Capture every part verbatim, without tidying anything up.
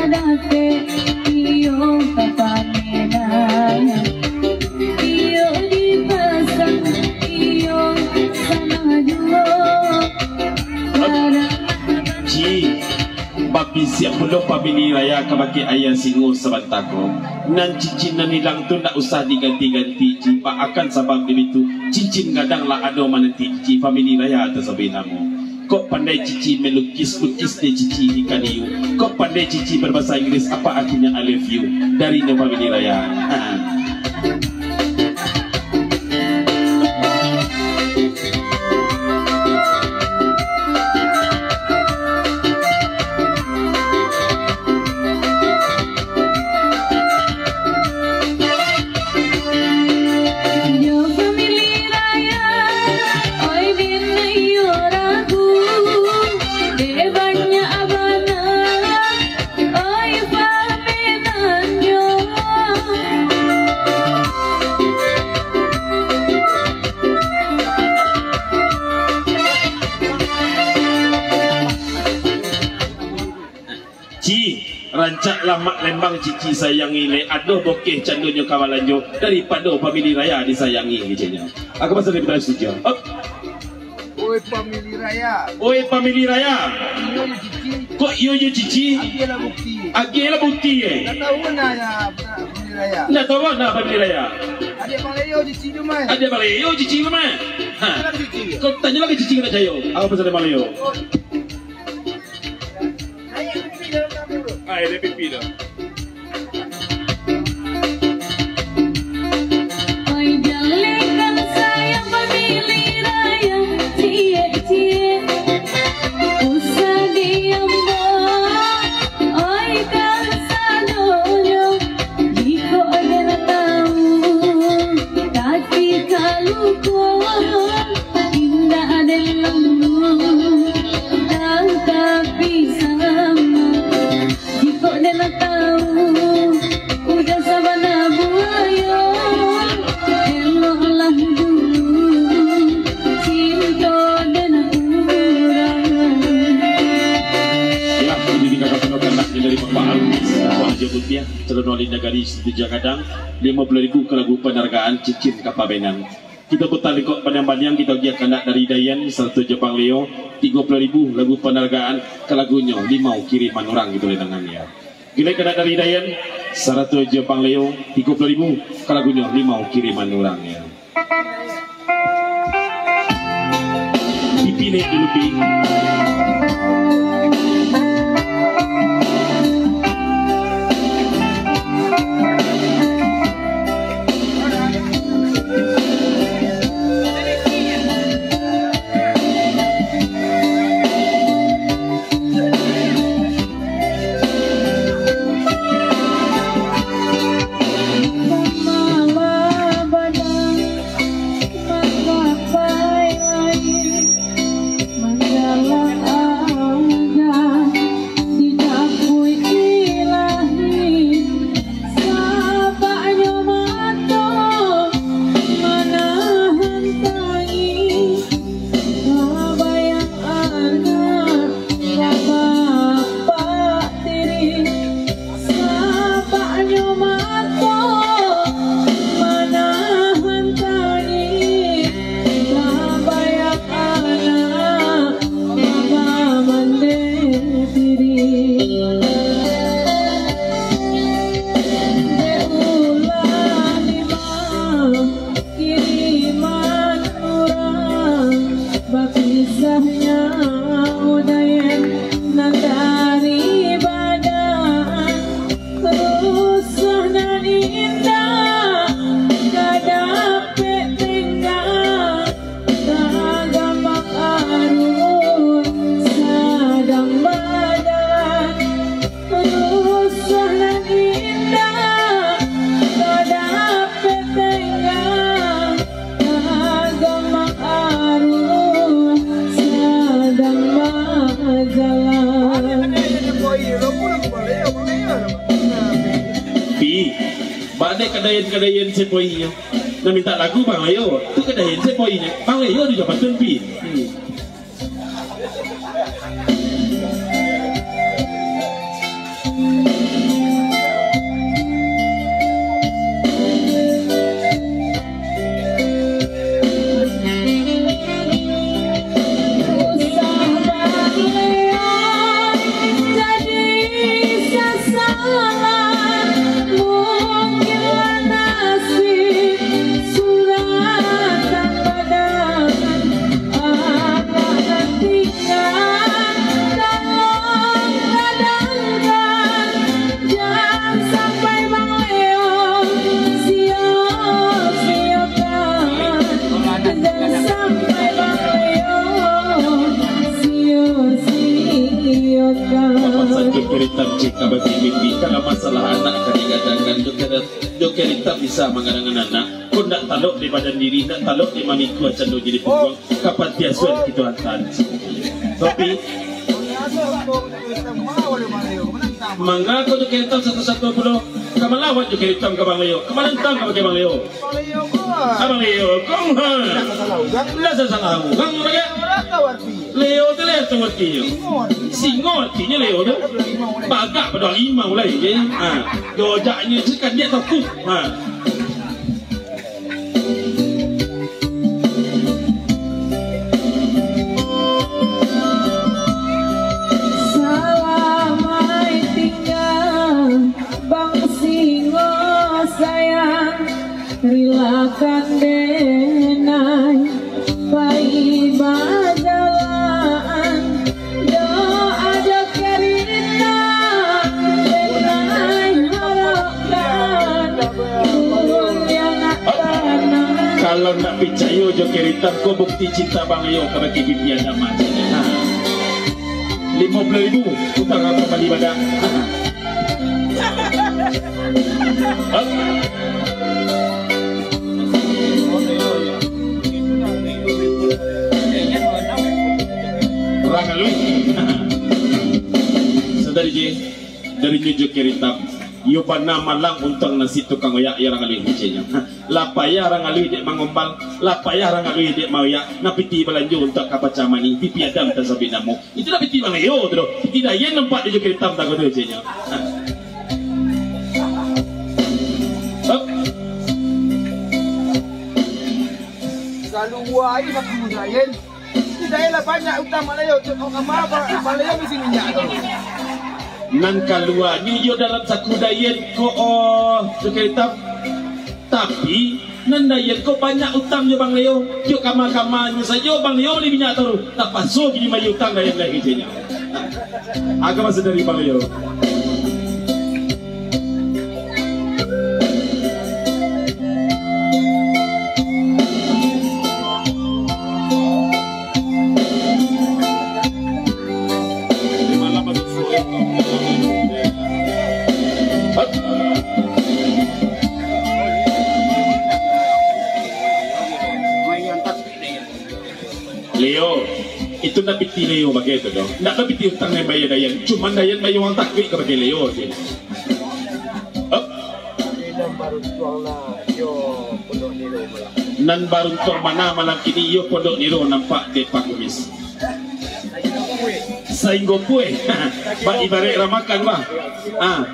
Dapek iyo ka pameran, iyo dipasang, iyo sanang juo. Ji, babisiak pulo pamili raya kabake Ayah Singo sabanta ko. Nan cicin nan ilang tu ndak usah diganti-ganti, Ji, baakan sabab dek itu, cincin gadang lah ado mananti, Ji, pamili raya tasabik namo. Kok pandai Cici melukis, lukis dek Cici ikan hiu. Kok pandai Cici berbahasa Inggris, apa artinya I love you? Dari Nyo Family Raya. Ha. Yo famili raya, oi den iyo ragu, dek banyak bana, oi pamenannyo. Ci, rancak lamak lembang Cici sayangi lai, adoh bokeh candonyo ka balanjo, daripado pamili raya disayangi, keceknyo. Aku pasal dari Bintang Studio. Op. Oi pamili raya. Oi pamili raya. Iyo yo Cici. Kok iyo yo Cici? Agiahlah bukti. Agiahlah bukti, eh. Ndak tahu nah ya, pamili raya. Ndak tahu nah pamili raya. Adiak Bang Leo Cici tu, Mai. Adiak Bang Leo Cici tu, Mai. Ha. Tanyolah ka Cici. Kau tanyolah ka Cici, kena cayo. Apa pasal Bang Leo? Ai, ada pipi dah. Oi, jalehkan sayang pamili raya, ciek-ciek usah diambo. Oi, kasadonyo, jikok den tahu, tapi kaluko indak den lalu, tatapi sama. Jikok den tahu, udah sabana buayo, eloklah dulu, cinto den urang. Lah, itu dikatakan kandak dari Bapak Alwi, Bapak Haji Mutia, calon wali nagari Situjuah Gadang, limo puluah ribu kalagu panargaan cincin ka pamenan. Kito putar lingkok panjang-panjang, kito agiah kandak dari Dayan sarato jo Bang Leo, tigo puluah ribu lagu panargaan, kalagunyo Limau Kiriman Urang, kito lai dangan yo. Gilek kandak dari Dayan sarato jo Bang Leo, tigo puluah ribu, kalagunyo Limau Kiriman Urang yo. Pipi naik dulu, Pi. Manggalang aja dijapuik Ilahi, sababnyo mato manahan tangih, lah bayang anak ka bapak tiri. Sababnyo mato manahan tangih, lah bayang anak mama mandeh diri. Dek ulah lima kiriman urang, bakisahnyo udayan nan dari badan. Rusah nan indak ka dapek tenggang, tagambang arun sadang badan. Rusah nan indak ka dapek tenggang, tagambang arun sadang bajalan. Pi, baa dek kadayan-kadayan sepoinyo? Nan mintak lagu Bang Leo, tu kadayan sepoinyo. Bang Leo di jabatan, Pi. Hmm. Pasan jo kereta cek ka babi-babi, kalau masalah anak ka digadangkan, jo kereta, jo kereta bisa manggadangkan anak. Ko ndak talok di badan diri, ndak talok di mamikua cando jadi pungguang, ka panti asuhan kito antaan. Tapi, manga ko jo kereta satu-satu pulo, ka malawat jo kereta ka Bang Leo, ka malantang ka Bang Leo. Abang Leo, kong ha. Lah sasalah urang. Lah sasalah urang, urang ya. Leo tu Leo tu artinyo. Singo artinyo Leo tu. Bagak pado harimau lah, ye. Ha. Jojaknyo tu kan dia takut. Ha. Salamaik tingga, Bang Singo sayang, rilakan denai pai bajalan. Doa jo kerita denai harapkan, dunia nak tanang. Kalau ndak picayo jo kerita ko, bukti cinta Bang Leo kabake Bibi Adam aja. Ha. Limo puluah ribu utang apa bali badak. Rang Alui. Sadari je, dari nyo jo kerita. Iyo bana malang untuang nasib tukang oyak, iyo Rang Alui, keceknyo. Lah payah Rang Alui dek mangombal, lah payah Rang Alui dek maoyak, nan pitih balanjo untuak ka pacah mani, Bibi Adam tasabik namo. Itu dah pitih Bang Leo tu doh. Pitih Dayen nampak di jo kerita tako tu, keceknyo. Ha. Hup. Salalu buah aia sapu Dayen. Dayen lah banyak utang Bang Leo, cok kau kama, Bang Leo misi minyak tu. Nan kaluanyo iyo dalam saku Dayen ko, oh, jo kerita. Tapi, nan Dayen ko banyak utang jo Bang Leo. Tiok kama-kamanyo sajo Bang Leo bali minyak taruih. Tapaso gini mayie utang Dayen lai, keceknyo. Agak masa dari Bang Leo. Leo, itu ndak pitih Leo bagai tu doh. Ndak ndak pitih utang nan bayia Dayan. Cuman Dayan bayia uang takuik kabake Leo se. Hup. Nan baruntuang bana malam kini, iyo Pondok Niro nampak dek Pak Kumis. Sainggo pueh. Bak ibaraik ramakan, bah. Ah.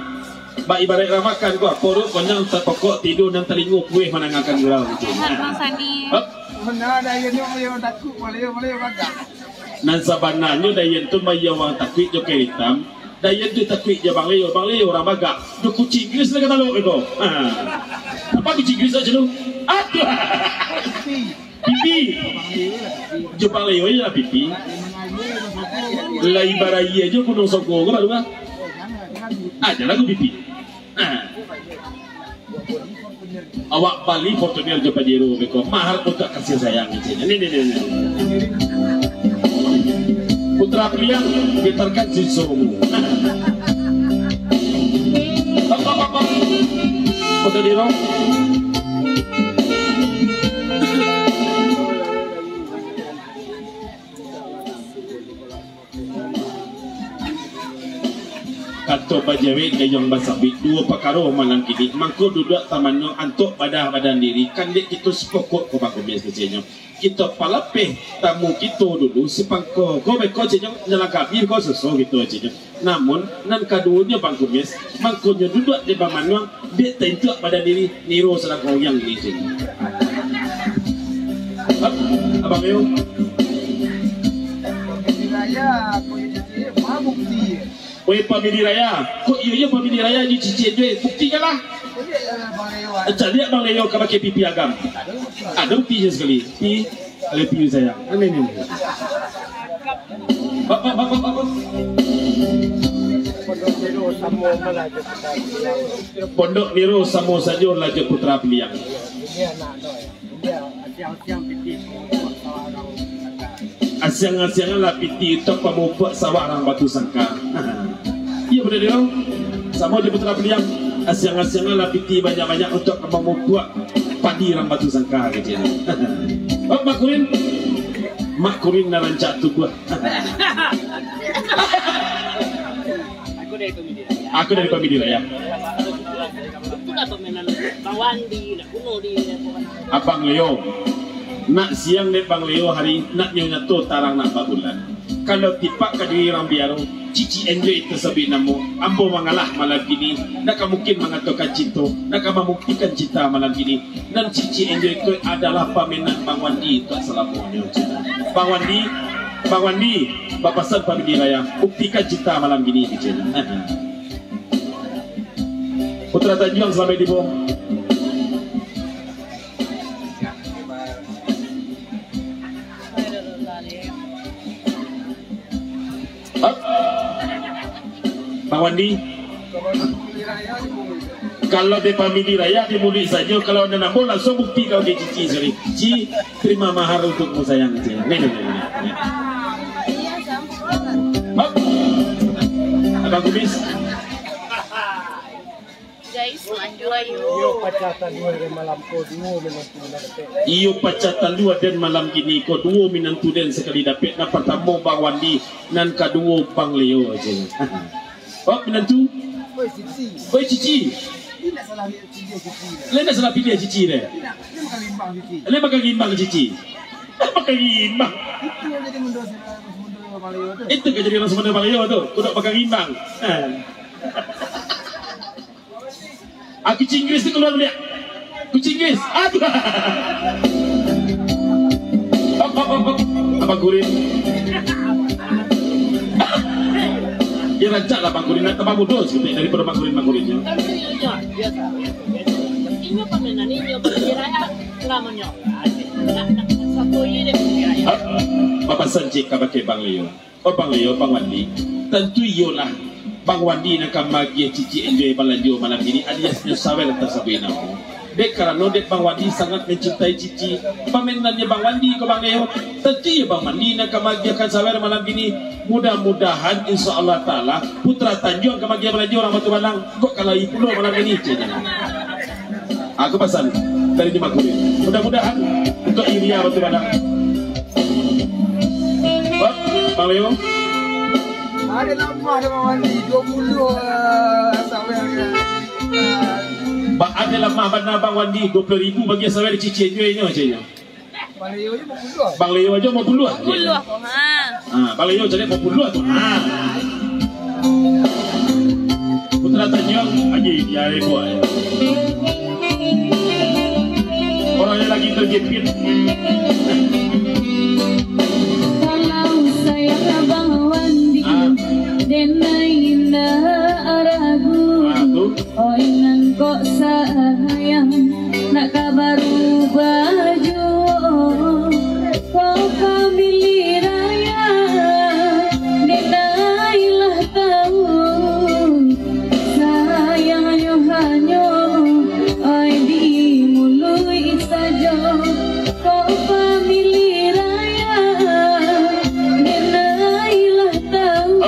Bak ibaraik ramakan, bah. Poruik konyang tapokok, tidu nan talingo pueh mandangakan gurau. Sehat, Bang Sani. Hup. Nan sabananyo Dayan tu bayia uang takuik jo Keritam. Dayan tu takuik jo Bang Leo. Bang Leo urang bagak. Jo kuciang Inggris lah katalok beko. Ha. Apa kuciang Inggris dak jenuh? Aduh. Pipi. Jo Bang Leo se lah pipi. Lai barayia jo Gunuang Sogo ko baru ah. Aja lah ko pipi. Ha. Awak bali Fortuner jo Pajero beko, mahar untuak kasih sayang, keceknyo. Ni, ni, ni, ni. Putra Piliang, getarkan sisomu. Pondok Niro. Kato Bajawek gayuang basabik, duo pakaro malam kini, mangko duduak tamanuang antok badah badan diri, kan dek kito sapokok ko Bang Kumis kacinyo. Kito palapeh tamu kito dulu, sipangko ko beko cinyo, nyo langkabi ko suso kito cinyo. Namun, nan kaduonyo Bang Kumis, mangkonyo duduak dek bamanuang, dek taintuak badan diri, niro sadang oriang ini cinyo. Hap, Abang Leo. Raya, ko yo cici, ma bukti. Weh, pamili raya. Kok iyo, iyo pamili raya, iyo cici, iyo, eh, buktikanlah. Caliak Bang Leo ka pakai pipi agam. Ado buktinyo sakali. Pi, ado pi sayang. Ini, ini, ini. Bak, bak, bak, bak, bak, bak. Pondok Niro samo sajo lah jo Putra Piliang. Asiang-asianganlah pitih untuak pamupuak sawah urang Batu Sangka. Iyo, bana dek lo. Samo jo Putra Piliang. Asiang-asianganlah pitih banyak-banyak untuak pamupuak padi urang Batu Sangka, kecek. Oh, Mak Kurin. Mak Kurin nan rancak tubuah. Aku dari pamili raya. Aku dari pamili raya. Itulah pamainan Bang Wandi, nak bunuh di Abang Leo. Nak siang dek Bang Leo hari, nak nyo nyato tarang nak babulan. Kalau tipak ka diri urang biaro, cici enjoy tasabuik namo, ambo mangalah malam kini, nak ka mungkin mangatokan cinto, nak ka mambuktikan cinta malam kini. Nan cici enjoy ko adalah pamainan Bang Wandi untuak salamonyo. Bang Wandi, Bang Wandi, bapasan pamili raya, buktikan cinta malam kini, kecek. Putra Tanjuang, salamaik tibo. Hap. Bang Wandi. Kalau dek pamili raya di muluik sajo, kalau nan ambo langsuang bukti kalau dek cici sari. Ci, terima mahar untukmu sayang, ci. Ni, ni, ni, ni. Hap. Abang Kumis. Guys, lanjut ayo. Iyo pacah taduah den malam ko, duo minantu nan dapek. Iyo pacah taduah den malam kini ko, duo minantu den sakali dapek. Nan partamo Bang Wandi, nan kaduo Bang Leo ajo. Oh, minantu. Oi, Cici. Oi, Cici. Indak salah piliah Cici deh. Lah indak salah piliah Cici deh. Indak, dia makan gimbang Cici. Lah makan gimbang Cici. Lah makan gimbang. Itu yang jadi muda, muda Bang Leo tu. Itu yang jadi muda Bang Leo tu. Kudu makan gimbang. Eh. Ah, kucing Inggris tu kaluar baliak. Kucing Inggris. Aduh. Hop, hop, hop, hop. Abang Kurin. Ya, rancak lah Bang Kurin. Nak tambah muda sikit daripada Bang Kurin, Bang Kurin, ya. Inyo pamainan inyo, berkira lamonyo. Nak, nak, nak satu ini deh, berkira. Hop. Bapasan cek ka pakai Bang Leo. Oh, Bang Leo, Bang Wandi. Tantu iyolah, Bang Wandi nan ka magiah Cici enjoy balanjo malam kini, alias nyo sawer tasabuik namo. Dek karano dek Bang Wandi sangat mancintai Cici. Pamainannyo Bang Wandi ko, Bang Leo. Tantu iyo Bang Wandi nan ka magiahkan sawer malam kini. Mudah-mudahan, insya Allah Taala, Putra Tanjuang ka magiah balanjo urang Batu Balang. Kok ka lai pulo malam kini, cek nyo. Aku pasan dari Nima Kulit. Mudah-mudahan untuk Iria Batu Balang. Bang, Bang Leo. Ado lamah dah Bang Wandi, dua puluh, eh, sawer. Bang, ado lamah bana Bang Wandi, dua puluh ribu bagi sawer, cicing juo inyo, cek inyo. Bang Leo ajo limo puluah. Limo puluah, ha. Ha, Bang Leo jadi limo puluah tu. Ha. Putra Tanjuang, aji dia, eh, buat. Orangnya lagi terjepit. Kalau sayang Abang Wandi, ha, den indak ragu. Ha, tu. Oi, nan kok sayang, nak ka barubah juo. Ko pamili raya, den lah tau. Sayangnyo hanyo, oi, di muluik sajo. Ko pamili raya, den lah tau.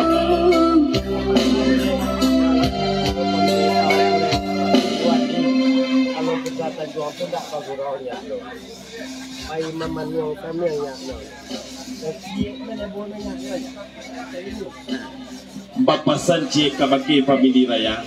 Kalau kita tanjuang tu ndak bagurau nyo. Pai mamanuang kami nyo. Tapi mana boleh nyo. Bapasan ciek kabake famili raya,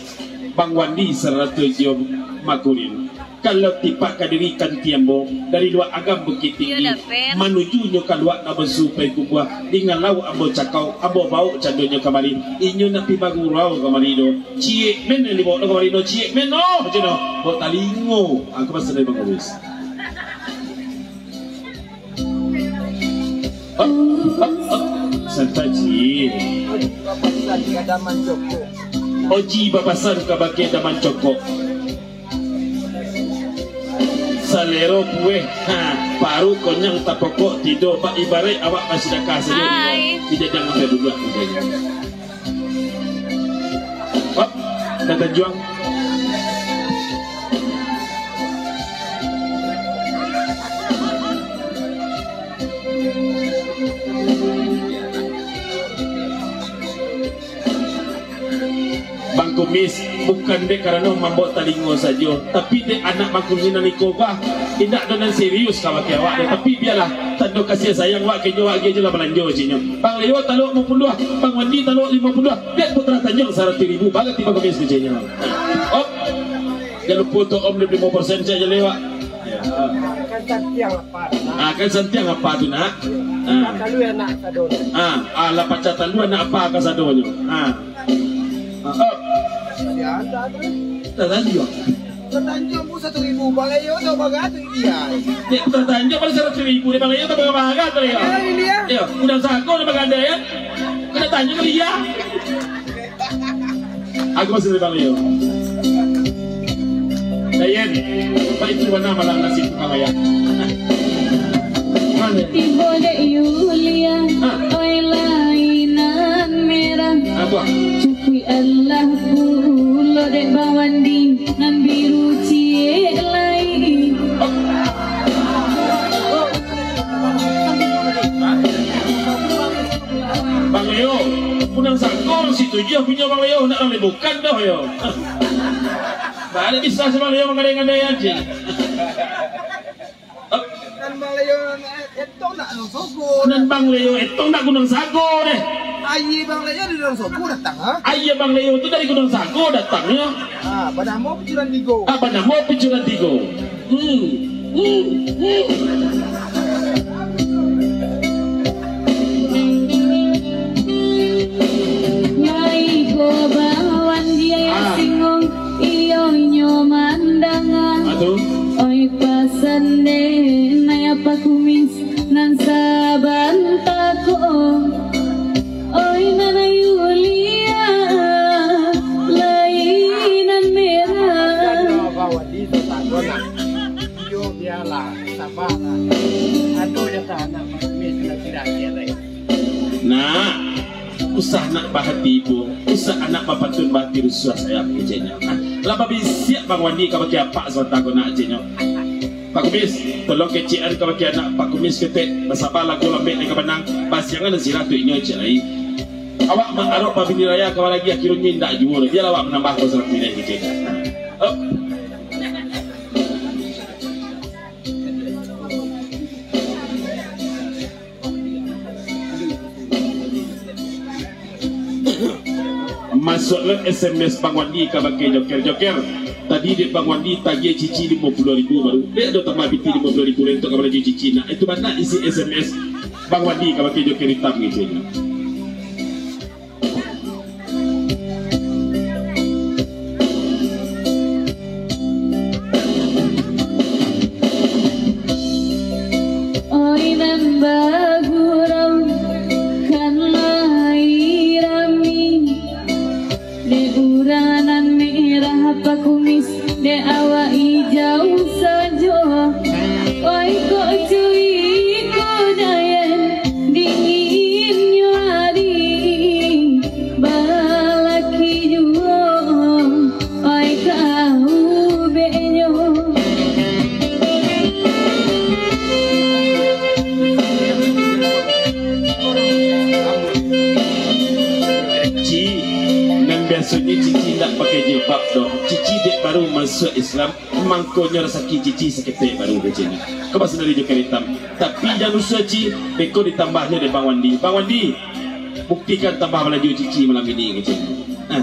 Bang Wandi sarato jo Makurin. Kalau tipak ka diri kanti ambo, dari Luak Agam Bukittinggi, manujunyo ka Luak Nabosu Payakumbuah, di ngalau ambo cakau, ambo baok candonyo kamari, inyo nak pi bagurau kamari do. Ciek men nan dibaok do kamari do, ciek men noh, cino. Baok talingo, aku masa dari Bang Urus. Santai, Ci. Oji bapasan kabake Daman Cokok. Salero pueh, ha, paruik konyang tapokok tido, bak ibaraik awak basidakah sajo. Hai. Tidak jangan berbuat. Hop, dah tanjuang. Bang Kumis, bukan dek karano mambaok talingo sajo, tapi dek anak Bang Kumis nan iko, bah, indak ado nan serius kabake awak doh, tapi bialah, tando kasiah sayang awak ka inyo, awak agiah ajo lah balanjo, ceknyo. Bang Leo talok limo puluah, Bang Wandi talok limo puluah, dek Putra Tanjuang saratuih ribu, bagatik Bang Kumis, ceknyo. Oh, jan lupo tu Om, limo persen sajo lewat. Ya. Kan santiang apa, nak? Ah, kan santiang apa tu, nak? Ah. Pacah talua anak sadonyo. Ah, ah, lah pacah talua anak apa kasadonyo. Ah. Ah, ah. Dia ada tu. Dah tanjuang. Dah tanjuang pun satu ribu, Bang Leo tu bagatu dia. Dia dah tanjuang pun satu ribu, dia Bang Leo tu bagatu dia. Ya, ini dia. Ya, udah sago udah bagandai ya. Kena tanjuang dia. Aku masih dari Bang Leo. Dayen, baik tu mana malam nasi tukang ayam. Mana? Tibo dek Yulia, ah, oi lainan merah. Apa? Cukuik alah pulo dek Bang Wandi, nan biru ciek lai. Bang Leo, punang sangko situ je punyo Bang Leo, nak Bang Leo bukan doh yo. Baliak bisa si Bang Leo manggadai-gadai aja. Nan Bang Leo etong nak Gunung Sogo. Nan Bang Leo etong nak Gunung Sago deh. Aia Bang Leo di Gunung Sogo datang, ha? Aia Bang Leo tu dari Gunung Sago datangnya. Ah, banamo Picuran Tigo. Ah, banamo Picuran Tigo. Hmm. Hmm. Hmm. Ngai ko bawan dia, ah, singong, iyo nyo mandanga. Aduh. Oi pasan dek naya pakumis nan sabanta ko. Oi, Nana Yulia, lai nan merah. Iyo, bialah, sabarlah. Aduh, ya, tahan, nak, Miss, sudah tidak, dia, lai. Nak, usah nak bahati ibu, usah anak bapantun bahati rusuah saya, keceknya. Nah, lah babisiak Bang Wandi kabake apak sabanta ko nak, keceknya. Pak Kumis, tolong kecekan kabake anak Pak Kumis ketek, basaba lagu lambek nan ka banang, basiangan sirah tu inyo cek lai. Awak ma-, arok babini raya ka lagi akhirnyo indak juo, bialah awak manambah ko saratuih lai kecek. Hop. Masuaklah S M S Bang Wandi kabake Joker-Joker. Tadi dek Bang Wandi tagiah cici limo puluah ribu baru. Dek do tambah piti limo puluah ribu lai untuak ka balajo cici. Nah, itu bana isi S M S Bang Wandi kabake Joker Hitam gitu. Oi nan bagurau, kan lai rami. Dek urang nan merah pakumis, dek awak ijau sajo. Oi kok cuiko dayen, dinginnyo ari, balaki juo. Ai ka ubeknyo. Ci, nan biasonyo Cici indak pakai jilbab doh. Cici dek baru masuak Islam, mangkonyo rasaki Cici saketek baru keceknyo. Kaba sandiri jo karitam. Tapi jan usah, Ci, beko ditambahnyo dek Bang Wandi. Bang Wandi, Buktikan tambah balajo Cici malam ini, keceknyo. Nah.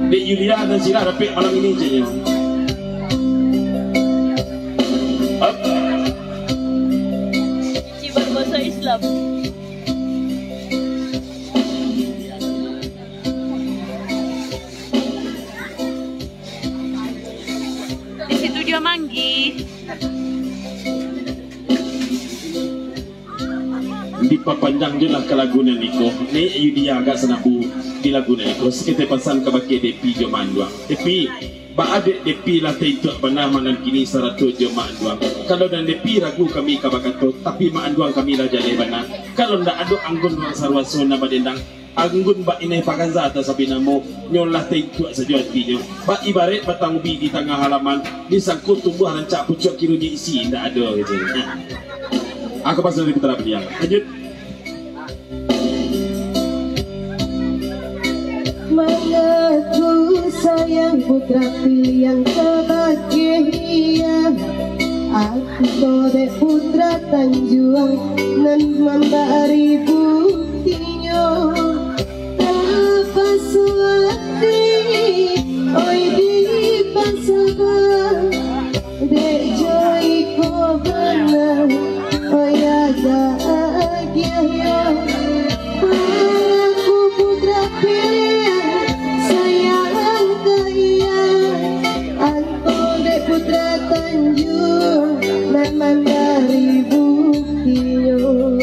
Dek Yulia nan sirah dapek malam ini, keceknyo. Up. Cici berbahaso Islam. Di situ dia manggih. Dipapanjang jo lah ka lagu nan iko. Naiak Yulia agak sanabu di lagu nan iko. Saketek pasan kabake Depi jo Mak Anduang. Depi, baa dek Depi lah taintuak bana malam kini sarato jo Mak Anduang. Kalau nan Depi ragu kami ka bakato, tapi Mak Anduang kami lah jaleh bana. Kalau ndak ado anggun urang saruaso nan badendang, anggun bak inai pagansa tasabik namo, nyo lah taintuak sajo atinyo. Bak ibaraik batang ubi di tangah halaman, disangko tumbuah rancak pucuak, kironyo isi indak ado, keceknyo. Nah. Aku pasang di putra pilihan. Lanjut. Mangaku sayang putra pilihan kabake Yulia. Aku ko dek putra Tanjuang nan mambari buktinyo. Tapaso ati, oi, dipasaba. Dek jo iko bana, oi, agak agiah yo. Aku putra pilihan, sayang ka Yulia. Angku dek putra Tanjuang, nan mambari buktinyo.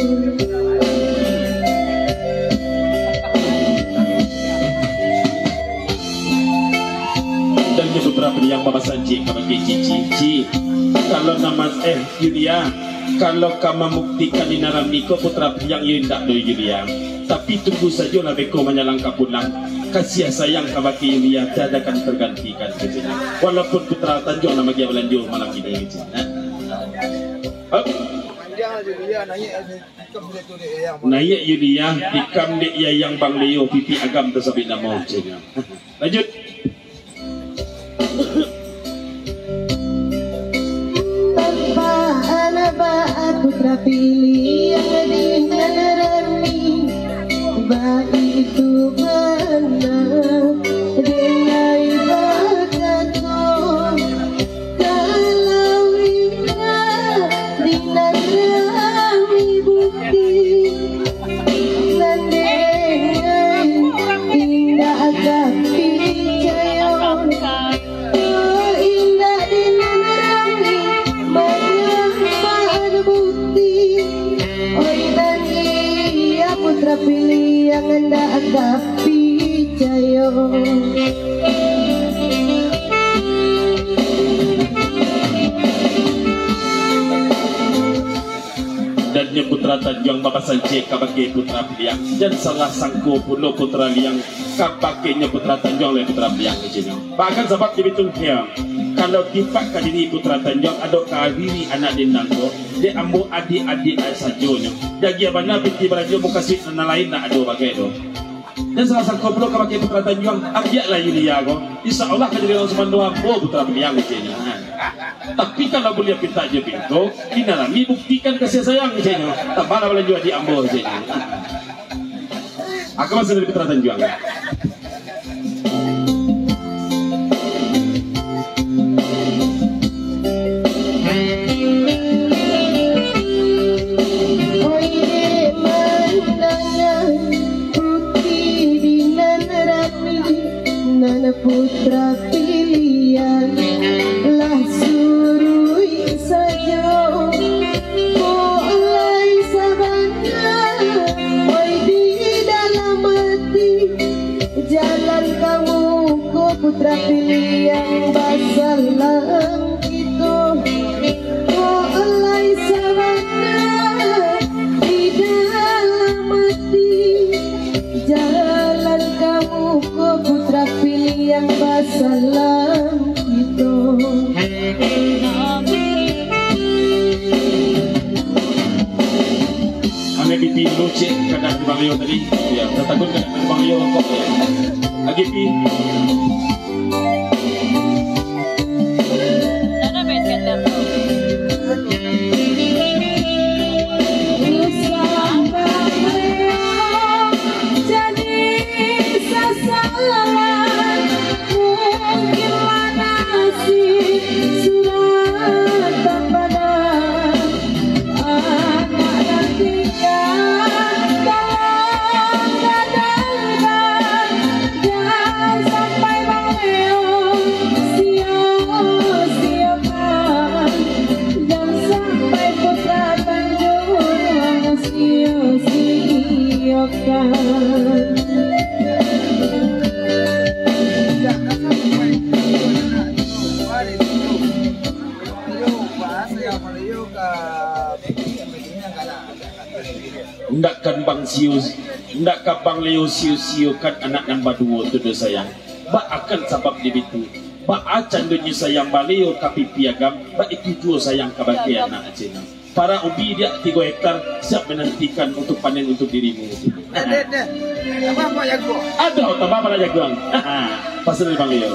Dan nyo putra pilihan bapasan ciek kabake Cici, Ci, kalau nan ma-, eh, Yulia, kalau ka mambuktikan di nan rami ko putra pilihan yo indak doh Yulia. Tapi tunggu sajolah beko manyalang ka pulang. Kasiah sayang kabake Yulia tiada akan tergantikan, keceknyo. Walaupun putra Tanjuang nan magiah balanjo malam kini, keceknyo. Hop. Naiak Yulia, tikam dek Yayang Bang Leo, pipik agam tasabik namo, keceknyo. Lanjut. Tanpa anak bak putra pilihan di nan rami, baitu bana denai bakato. Kalau indak di nan rami bukti, nan denai indak ka picayo. Oh, indak di nan rami manyampaikan bukti. Oi, nan iyo putra pilihan indak ka picayo. Dan nyo putra Tanjuang bapasan ciek kabake putra pilihan, jan salah sangko pulo putra liang kabake nyo putra Tanjuang lai putra pilihan, keceknyo. Bahkan sabab di bitung kia, kalau tipak ka diri putra Tanjuang ado ka diri anak di nan ko, dek ambo adiak-adiak sajonyo. Jagiah bana pitih barajo mukasuik nan lain ndak ado bagai doh. Jan salah sangko pulo kabake putra Tanjuang, agiahlah Yulia ko. Insya Allah ka jadi urang sumando ambo putra pilihan, keceknyo. Tapi kalau buliah pintak jo pinto, di nan rami buktikan kasiah sayang, keceknyo. Tambahlah balanjo adiak ambo, keceknyo. Aku masuk dari putra Tanjuang. Oi, dek mandanga, bukti di nan rami, nan putra pilihan lah suruik sajo. Kok lai sabana, oi, di dalam ati, jalan ka muko putra pilihan basalam kito. Kok lai sabana, di dalam ati, jalan ka muko putra pilihan basalam kito. Ambil pipi dulu, cek, kadang di Bang Leo tadi. Ya, dah takut kadang di Bang Leo kok. Lagi pi. Ndak kan Bang Sio, ndak ka Bang Leo sio-siokan anak nan baduo tu doh sayang. Baa kan sabab di bitu? Baa candonyo sayang Bang Leo ka pipi agam, baitu juo sayang kabake anak Cina. Para ubi diak tigo hektar siap manantikan untuk panen untuk dirimu. Deh, deh, deh. Tambah ampek jaguang. Aduh, tambah ampek jaguang. Pasal dari Bang Leo.